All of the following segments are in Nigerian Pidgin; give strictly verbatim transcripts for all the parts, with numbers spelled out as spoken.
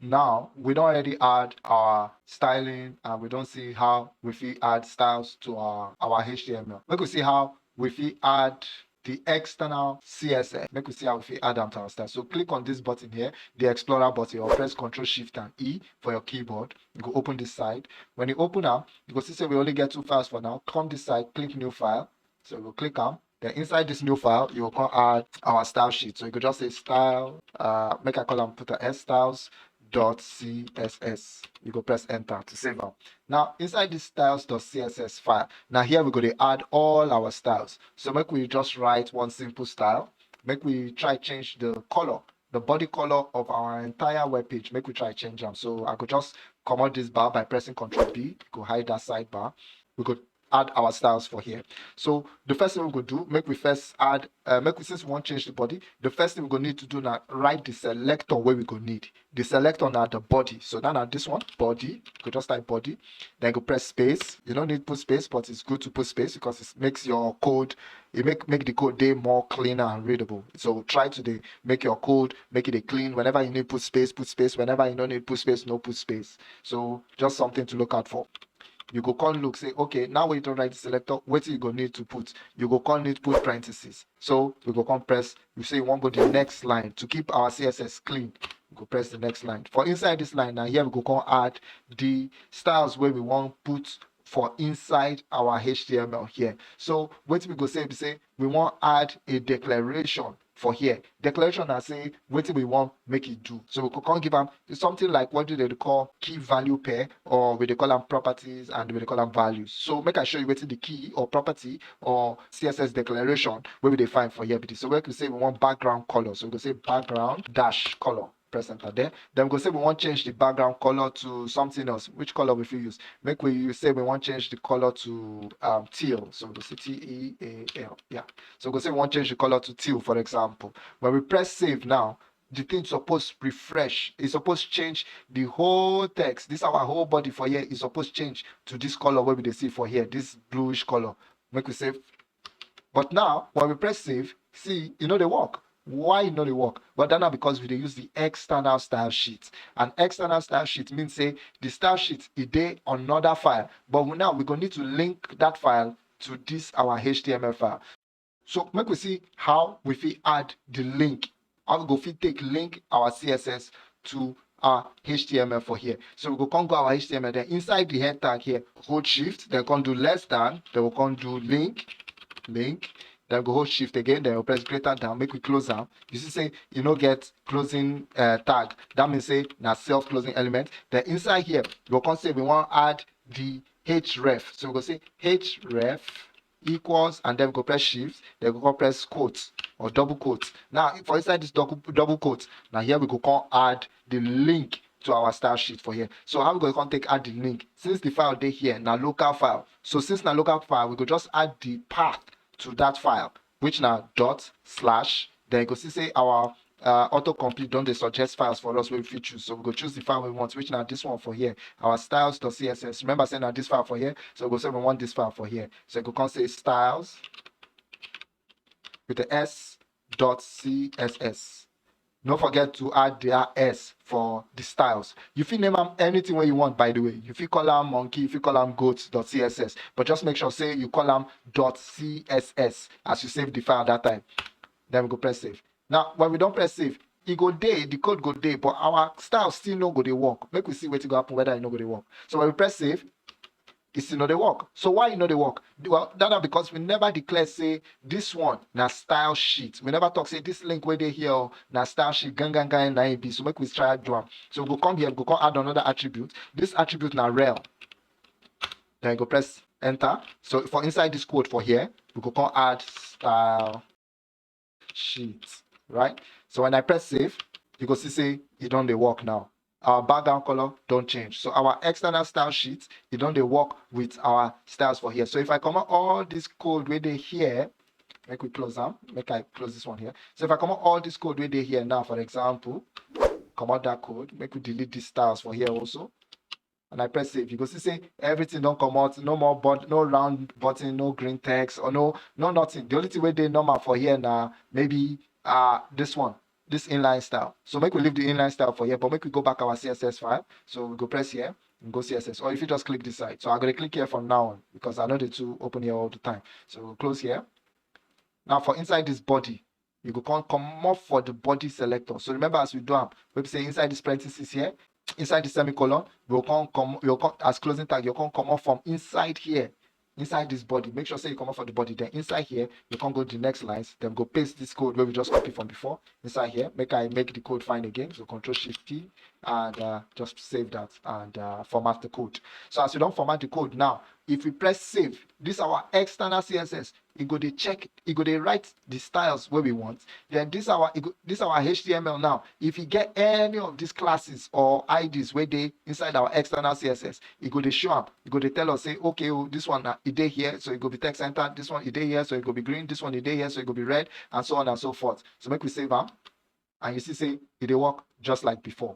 Now, we don already add our styling, and we don see how we fit add styles to our, our H T M L. Make we see how we fit add the external C S S. Make we see how we fit add am to our style. So click on this button here, the Explorer button, or press Control Shift and E for your keyboard. You go open this side. When you open am, you go see say we only get two files for now. Come this side, click New File. So we go click am. Then inside this new file, you go come add our style sheet. So you go just say style, uh, make I call am, put a S, styles dot C S S. You go press enter to save am. Now, inside this styles dot C S S file, now here we go dey add all our styles. So make we just write one simple style. Make we try change the color, the body color of our entire web page. Make we try change am. So I go just comot this bar by pressing Control B. Go hide that sidebar. We go add our styles for here. So the first thing we go do, make we first add, uh, make we, since we wan change the body, the first thing we go need to do na write the selector wey we go need. The selector na the body. So now na this one, body. You go just type body, then go press space. You no need put space, but it's good to put space because it makes your code, it make, make the code dey more cleaner and readable. So try to dey make your code, make it dey clean. Whenever you need put space, put space. Whenever you no need put space, no put space. So just something to look out for. You go come look say, okay, now wey you don write the selector, wetin you go need to put? You go come need put parentheses. So we go come press, you say you wan go the next line to keep our C S S clean. You go press the next line. For inside this line, now here we go come add the styles wey we wan put for inside our H T M L here. So wetin we go say be say we wan add a declaration for here. Declaration na say wetin we wan make e do. So we go come give am something like what dem dey call key value pair, or we dey call am properties and we dey call am values. So make I show you wetin the key or property or C S S declaration wey we dey find for here be this. So we go say we want background color. So we go say background dash color. Press enter there. Then we go say we wan change the background color to something else. Which color we fit use? Make we use, say we wan change the color to, um, teal. So we go say T E A L. Yeah. So we go say we wan change the color to teal, for example. When we press save now, the thing suppose refresh. E suppose change the whole text. This our whole body for here, e suppose change to this color wey we dey see for here, this bluish color. Make we save. But now, when we press save, see, e no dey work. Why e no dey work? But that na because we dey use the external style sheet. And external style sheet mean say the style sheet e dey another file. But we, now we go need to link that file to this our H T M L file. So make we see how we fit add the link. How we go fit take link our C S S to our H T M L for here. So we go come go our H T M L, then inside the head tag here, hold shift, then come do less than, then we come do link, link, then go hold shift again, then we press greater than, make we close am. You see say e no get closing, uh, tag. That means say na self-closing element. Then inside here, we go come say we wan add the href. So we go say href equals, and then we go press shift, then we go press quote or double quote. Now for inside this double, double quote, now here we go come add the link to our style sheet for here. So how we go come take add the link? Since the file dey here, na local file. So since na local file, we go just add the path to that file, which na dot slash. Then you go see say our, uh, autocomplete don dey suggest files for us wey we fit choose. So we go choose the file we want, which na this one for here, our styles dot C S S. Remember say na this file for here. So we go say we want this file for here. So you go come say styles with the S dot C S S. No forget to add the S for the styles. You fit name am anything wey you want, by the way. You fit call am monkey, you fit call am goat dot C S S, but just make sure say you call am dot C S S as you save the file that time. Then we go press save. Now, when we don press save, e go dey, the code go dey, but our style still no go dey work. Make we see wetin go happen, whether e no go dey work. So when we press save, e still no dey work. So why e no dey work? Well, that na because we never declare say this one na style sheet. We never talk say this link wey dey here o, na style sheet, gangan, na e be. So make we try do am. So we go come here, we go come add another attribute. This attribute na rel. Then you go press enter. So for inside this code for here, we go come add style sheet, right? So when I press save, you go see say e don dey work now. Our background color don change. So our external style sheet, e don dey work with our styles for here. So if I comot all this code wey dey here, make we close am. Make I close this one here. So if I comot all this code wey dey here now, for example, comot that code, make we delete these styles for here also. And I press save, you go see say everything don comot, no more but-, no round button, no green text, or no, no nothing. The only thing wey dey normal for here na maybe, uh, this one, this inline style. So make we leave the inline style for here, but make we go back our C S S file. So we go press here and go C S S. Or if you just click this side. So I'm gonna click here from now on because I know the two open here all the time. So we'll close here. Now for inside this body, you go come come up for the body selector. So remember as we do am, we say inside this parenthesis here, inside the semicolon, we'll come come you come as closing tag, you come come up from inside here, inside this body. Make sure say you come up for the body. Then inside here, you can go to the next lines. Then go paste this code where we just copy from before inside here. Make I make the code fine again. So Control Shift T and uh, just save that and uh, format the code. So as you don't format the code now, if we press save, this our external C S S. It go dey check, it go dey write the styles where we want. Then this our it go, this our H T M L now. If you get any of these classes or I Ds where they inside our external C S S, it go dey show up. It go dey tell us say, okay, oh, this one uh, it dey here, so it go be text center. This one it dey here, so it go be green. This one it dey here, so it go be red, and so on and so forth. So make we save am, and you see say it dey work just like before.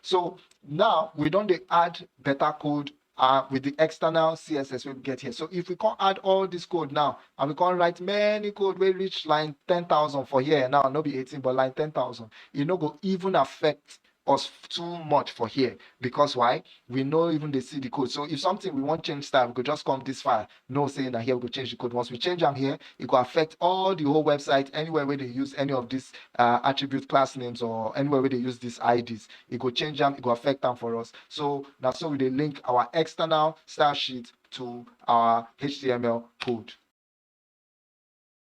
So now we don dey add better code uh, with the external C S S we get here. So if we can add all this code now and we can write many code wey reach line ten thousand for here now, no be eighteen but line ten thousand, e no go even affect us too much for here. Because why? We no even dey see the code. So if something we wan change style, we go just come this file, know say na here we go change the code. Once we change am here, e go affect all the whole website, anywhere wey dey use any of this uh, attribute class names or anywhere wey dey use these I Ds. E go change am, e go affect am for us. So na so we dey link our external style sheet to our H T M L code.